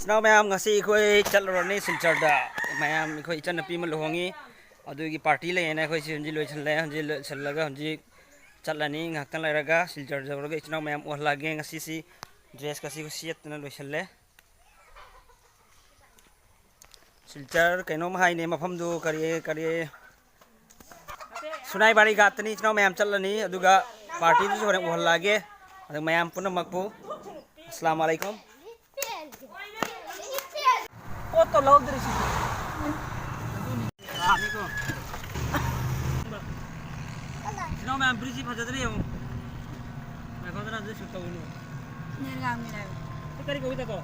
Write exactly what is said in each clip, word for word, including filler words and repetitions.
ꯏꯅꯥꯎ ꯃꯌꯥꯝ, ꯉꯁꯤ ꯑꯩꯈꯣꯏ ꯆꯠꯂꯨꯔꯅꯤ ꯁꯤꯜꯆꯔꯗ꯫ ꯃꯌꯥꯝ, ꯑꯩꯈꯣꯏ ꯏꯆꯟꯅꯨꯄꯤ ꯑꯃ ꯂꯨꯍꯣꯡꯉꯤ, ꯑꯗꯨꯒꯤ ꯄꯥꯔꯇꯤ ꯂꯩꯌꯦꯅ ꯑꯩꯈꯣꯏꯁꯤ ꯍꯧꯖꯤꯛ ꯂꯣꯏꯁꯤꯜꯂꯦ꯫ ꯍꯧꯖꯤꯛ ꯂꯣꯏꯁꯤꯜꯂꯒ ꯍꯧꯖꯤꯛ ꯆꯠꯂꯅꯤ꯫ ꯉꯥꯏꯍꯥꯛꯇꯪ ꯂꯩꯔꯒ ꯁꯤꯜꯆꯔ ꯌꯧꯔꯒ ꯏꯆꯤꯟ ꯏꯅꯥꯎ ꯃꯌꯥꯝ ꯎꯍꯜꯂꯛꯑꯒꯦ꯫ ꯉꯁꯤꯁꯤ ꯗ꯭ꯔꯦꯁꯀꯁꯤ ꯁꯦꯠꯇꯅ ꯂꯣꯏꯁꯤꯜꯂꯦ꯫ ꯁꯤꯜꯆꯔ ꯀꯩꯅꯣꯝ ꯍꯥꯏꯅꯦ ꯃꯐꯝꯗꯨ, ꯀꯔꯤ ꯀꯔꯤ? ꯁꯨꯅꯥꯏꯕꯥꯔꯤ ꯒꯥꯠꯇꯅꯤ ꯏꯆꯤꯟ ꯏꯅꯥꯎ ꯃꯌꯥꯝ ꯆꯠꯂꯅꯤ, ꯑꯗꯨꯒ ꯄꯥꯔꯇꯤꯗꯨꯁꯨ ꯍꯣꯔꯦꯟ ꯎꯍꯜꯂꯛꯑꯒꯦ꯫ ꯑꯗꯨ ꯃꯌꯥꯝ ꯄꯨꯝꯅꯃꯛꯄꯨ ꯑꯁꯂꯥꯃꯨ ꯑꯂꯩꯀꯨꯝ꯫ ꯄꯣꯠꯇꯣ ꯂꯧꯗ꯭ꯔꯤꯁꯤꯗꯤ꯫ ꯑꯗꯨꯅꯤ꯫ ꯏꯆꯤꯟ ꯏꯅꯥꯎ ꯃꯌꯥꯝ ꯕ꯭ꯔꯤꯖꯁꯤ ꯐꯖꯗ꯭ꯔ ꯌꯦꯡꯉꯨ꯫ ꯉꯥꯏꯈꯣꯗꯅ ꯑꯗꯨ ꯁꯨꯠ ꯇꯧꯒꯅꯨ꯫ ꯅꯦꯔꯒꯥꯃꯤꯅ꯫ ꯁꯤ ꯀꯔꯤ ꯀꯧꯏ ꯇꯥꯀꯣ?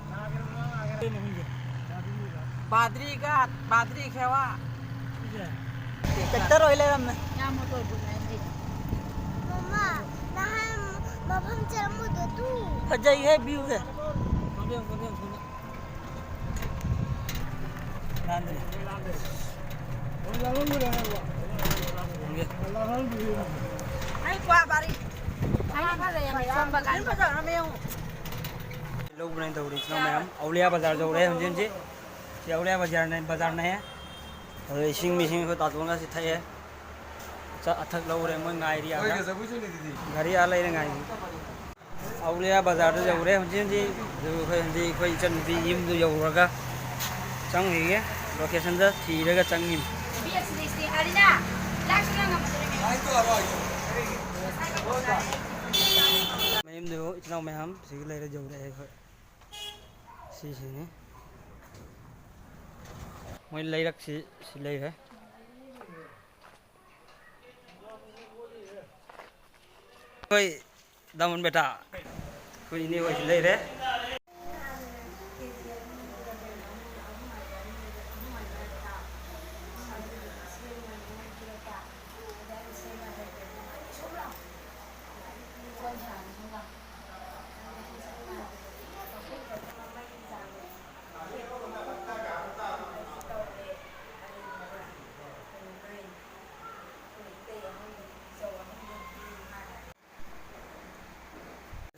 ꯁꯤ ꯃꯐꯝꯁꯦ꯫ ꯕꯥꯗ꯭ꯔꯤꯒ ꯕꯥꯗ꯭ꯔꯤ ꯈꯦꯋꯥ꯫ ꯁꯤꯁꯦ? ꯇ꯭ꯔꯦꯛꯇꯔ ꯑꯣꯏ ꯂꯩꯔꯝꯃꯦ꯫ ꯌꯥꯝ ꯃꯣꯇꯣꯔ ꯕꯣꯠ ꯍꯥꯏꯁꯦ꯫ ꯃꯃꯥ, ꯅꯍꯥꯟ ꯃꯐꯝ ꯆꯠꯂꯝꯕꯗꯣ ꯇꯨ꯫ ꯐꯖꯩꯍꯦ ꯚ꯭ꯌꯨꯁꯦ꯫ ꯁꯣꯝꯗ ꯌꯦꯡꯉꯨ, ꯁꯣꯝꯗ ꯌꯦꯡꯉꯨ, ꯁꯣꯝꯗ꯫ ꯂꯥꯟꯗ꯭ꯔꯤ꯫ ꯑꯩ ꯀ꯭ꯋꯥ ꯕꯥꯔꯤ꯫ ꯂꯧꯕꯅꯦ ꯇꯧꯔꯤ ꯏꯆꯤꯟ ꯏꯅꯥꯎ ꯃꯌꯥꯝ꯫ ꯑꯧꯂꯤꯌꯥ ꯕꯖꯥꯔ ꯌꯧꯔꯦ ꯍꯧꯖꯤꯛ ꯍꯧꯖꯤꯛ꯫ ꯁꯤ ꯑꯧꯂꯤꯌꯥ ꯕꯖꯥꯔꯅꯦ, ꯕꯖꯥꯔꯅꯦ꯫ ꯑꯗꯣ ꯏꯁꯤꯡ ꯃꯤꯁꯤꯡ ꯑꯩꯈꯣꯏ ꯇꯥꯇꯣꯟꯒꯁꯤ ꯊꯛꯑꯦ꯫ ꯑꯆꯥ ꯑꯊꯛ ꯂꯧꯔꯦ, ꯃꯣꯏ ꯉꯥꯏꯔꯤ ꯑꯥꯗ꯫ ꯒꯥꯔꯤ ꯑꯥ ꯂꯩꯔꯦ ꯉꯥꯏꯔꯤ꯫ ꯑꯧꯂꯤꯌꯥ ꯕꯖꯥꯔꯗ ꯌꯧꯔꯦ ꯍꯧꯖꯤꯛ ꯍꯧꯖꯤꯛ꯫ ꯑꯗꯨ ꯑꯩꯈꯣꯏ ꯍꯧꯖꯤꯛ ꯑꯩꯈꯣꯏ ꯏꯆꯟꯅꯨꯄꯤ ꯌꯨꯝꯗꯨ ꯌꯧꯔꯒ ꯆꯪꯉꯤꯒꯦ꯫ ꯂꯣꯀꯦꯁꯟꯗ ꯊꯤꯔꯒ ꯆꯪꯉꯤꯅꯤ꯫ ꯃꯌꯨꯝꯗꯨ ꯏꯆꯤꯟ ꯏꯅꯥꯎ ꯃꯌꯥꯝ ꯁꯤꯒ ꯂꯩꯔ ꯌꯧꯔꯛꯑꯦ ꯑꯩꯈꯣꯏ꯫ ꯁꯤꯁꯤꯅꯤ꯫ ꯃꯣꯏ ꯂꯩꯔꯛꯁꯤ ꯁꯤ ꯂꯩꯔꯦ꯫ ꯑꯩꯈꯣꯏ ꯗꯥꯃꯣꯟ ꯕꯦꯇꯥ꯫ ꯑꯩꯈꯣꯏ ꯏꯅꯦ ꯍꯣꯏꯁꯤ ꯂꯩꯔꯦ꯫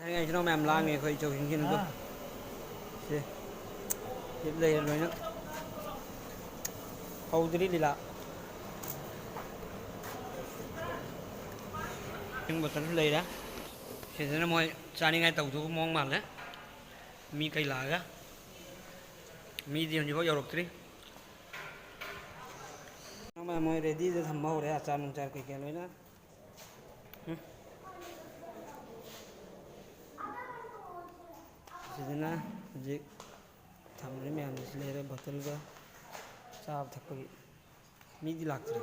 ꯊꯥꯏꯅꯉꯩ ꯏꯆꯤꯟ ꯏꯅꯥꯎ ꯃꯌꯥꯝ ꯂꯥꯡꯉꯦ ꯑꯩꯈꯣꯏ ꯏꯆꯧ ꯍꯤꯡꯈꯤꯅꯗꯣ꯫ ꯁꯤ꯫ ꯂꯩꯔꯦ ꯂꯣꯏꯅ꯫ ꯍꯧꯗ꯭ꯔꯤ ꯂꯤꯂꯥ꯫ ꯏꯁꯤꯡ ꯕꯣꯇꯜꯁꯨ ꯂꯩꯔꯦ꯫ ꯁꯤꯗꯅ ꯃꯣꯏ ꯆꯥꯅꯤꯡꯉꯥꯏ ꯇꯧꯗꯧꯕ ꯃꯑꯣꯡ ꯃꯥꯜꯂꯦ꯫ ꯃꯤ ꯀꯩ ꯂꯥꯛꯑꯒ꯫ ꯃꯤꯗꯤ ꯍꯧꯖꯤꯛꯐꯥꯎ ꯌꯧꯔꯛꯇ꯭ꯔꯤ꯫ ꯃꯣꯏ ꯔꯦꯗꯤꯗ ꯊꯝꯕ ꯍꯧꯔꯦ, ꯑꯆꯥꯔ ꯅꯨꯡꯆꯥꯔ ꯀꯩꯀꯩ ꯂꯣꯏꯅ꯫ ꯎꯝ꯫ ꯁꯤꯗꯅ ꯍꯧꯖꯤꯛ ꯊꯝꯃꯤꯕ ꯃꯌꯥꯝꯁꯤ ꯂꯩꯔꯦ, ꯕꯣꯇꯜꯒ ꯆꯥꯕ ꯊꯛꯄꯒꯤ꯫ ꯃꯤꯗꯤ ꯂꯥꯛꯇ꯭ꯔꯤ꯫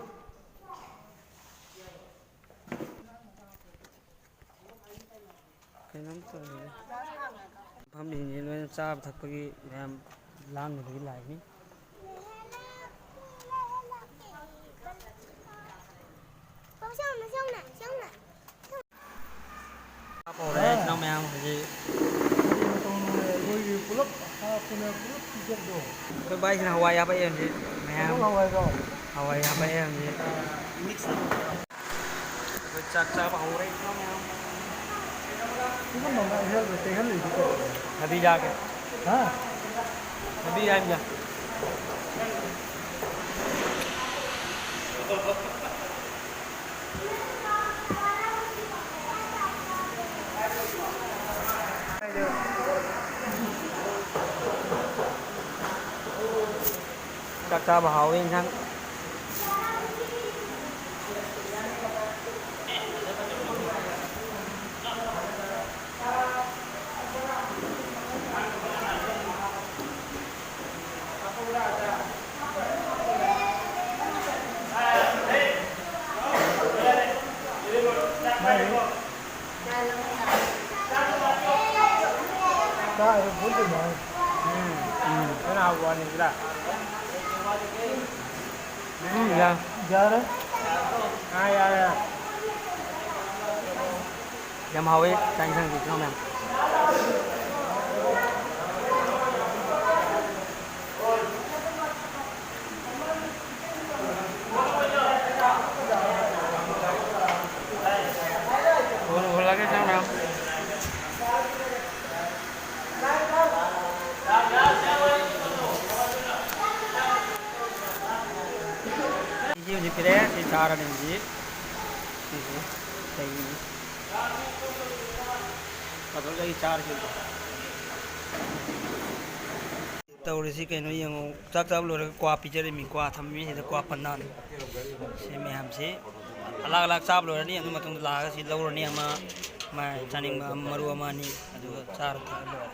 ꯀꯩꯅꯣꯝ ꯇꯧꯔꯦ꯫ ꯃꯐꯝꯁꯤꯡꯁꯤ ꯂꯣꯏꯅ ꯆꯥꯕ ꯊꯛꯄꯒꯤ ꯃꯌꯥꯝ ꯂꯥꯡꯕꯗꯒꯤ ꯂꯥꯛꯏꯅꯤ꯫ ꯍꯥꯞꯄ ꯍꯧꯔꯦ ꯏꯆꯤꯟ ꯏꯅꯥꯎ ꯃꯌꯥꯝ ꯍꯧꯖꯤꯛ꯫ ꯀꯔꯤ ꯃꯇꯧꯅꯣꯅꯦ? ꯑꯩꯈꯣꯏꯒꯤ ꯄꯨꯂꯞ ꯍꯥꯞꯇꯅ ꯄꯨꯂꯞ ꯄꯤꯖꯕꯗꯣ꯫ ꯑꯩꯈꯣꯏ ꯚꯥꯏꯁꯤꯅ ꯍꯋꯥꯏ ꯍꯥꯞꯄꯛꯑꯦ ꯍꯧꯖꯤꯛ ꯃꯌꯥꯝ꯫ ꯀꯩꯅꯣ ꯍꯋꯥꯏꯗꯣ? ꯍꯋꯥꯏ ꯍꯥꯞꯄꯛꯑꯦ ꯍꯧꯖꯤꯛ꯫ ꯑꯩꯈꯣꯏ ꯆꯥꯛ ꯆꯥꯕ ꯍꯧꯔꯦ ꯏꯆꯤꯟ ꯏꯅꯥꯎ ꯃꯌꯥꯝ꯫ ꯁꯤꯒꯨꯝꯕ ꯑꯃ ꯑꯍꯦꯜꯕ ꯇꯦꯡꯍꯜꯂꯤꯁꯤ ꯀꯩꯒꯤꯅꯣ? ꯊꯕꯤ ꯆꯥꯒꯦ꯫ ꯍꯥ? ꯊꯕꯤ ꯆꯥꯅꯤꯡꯉꯦ꯫ ꯆꯥꯛ ꯆꯥꯕ ꯍꯥꯎꯋꯤ ꯏꯟꯁꯥꯡ꯫ ꯆꯥꯛ ꯑꯗꯨꯝ ꯐꯨꯠꯂꯤꯅꯦ꯫ ꯎꯝ, ꯎꯝ, ꯐꯖꯅ ꯍꯥꯎꯕ ꯋꯥꯅꯤꯗ꯫ ꯎꯝ, ꯌꯥ-, ꯌꯥꯔꯦ꯫ ꯑꯥ, ꯌꯥꯔꯦ, ꯌꯥꯔꯦ꯫ ꯌꯥꯝ ꯍꯥꯎꯋꯦ ꯆꯥꯛ ꯏꯟꯁꯥꯡꯁꯦ ꯏꯆꯤꯟ ꯏꯅꯥꯎ ꯃꯌꯥꯝ꯫ ꯊꯨꯅ ꯍꯨꯜꯂꯒꯦ ꯏꯆꯤꯟ ꯏꯅꯥꯎ ꯃꯌꯥꯝ꯫ ꯁꯤꯔꯦ, ꯁꯤ ꯆꯥꯔꯅꯤ ꯍꯧꯖꯤꯛ꯫ ꯁꯤꯁꯤ ꯀꯩꯅꯤ? ꯑꯗꯨꯗꯒꯤ ꯆꯥꯔꯁꯤ꯫ ꯇꯧꯔꯤꯁꯤ ꯀꯩꯅꯣ ꯌꯦꯡꯉꯣ, ꯆꯥꯛ ꯆꯥꯕ ꯂꯣꯏꯔꯒ ꯀ꯭ꯋꯥ ꯄꯤꯖꯔꯤꯃꯤ, ꯀ꯭ꯋꯥ ꯊꯝꯃꯤ ꯁꯤꯗ, ꯀ꯭ꯋꯥ ꯄꯟꯅꯥꯅꯤ꯫ ꯁꯤ ꯃꯌꯥꯝꯁꯤ ꯑꯂꯥꯛ ꯑꯂꯥꯛ ꯆꯥꯕ ꯂꯣꯏꯔꯅꯤ, ꯑꯗꯨ ꯃꯇꯨꯡꯗ ꯂꯥꯛꯑꯒ ꯁꯤ ꯂꯧꯔꯅꯤ ꯑꯃ, ꯃꯥꯏ ꯆꯥꯅꯤꯡꯕ ꯑꯃ, ꯃꯔꯨ ꯑꯃ ꯑꯅꯤ, ꯑꯗꯨꯒ ꯆꯥꯔ ꯊꯛꯑ ꯂꯣꯏꯔꯦ꯫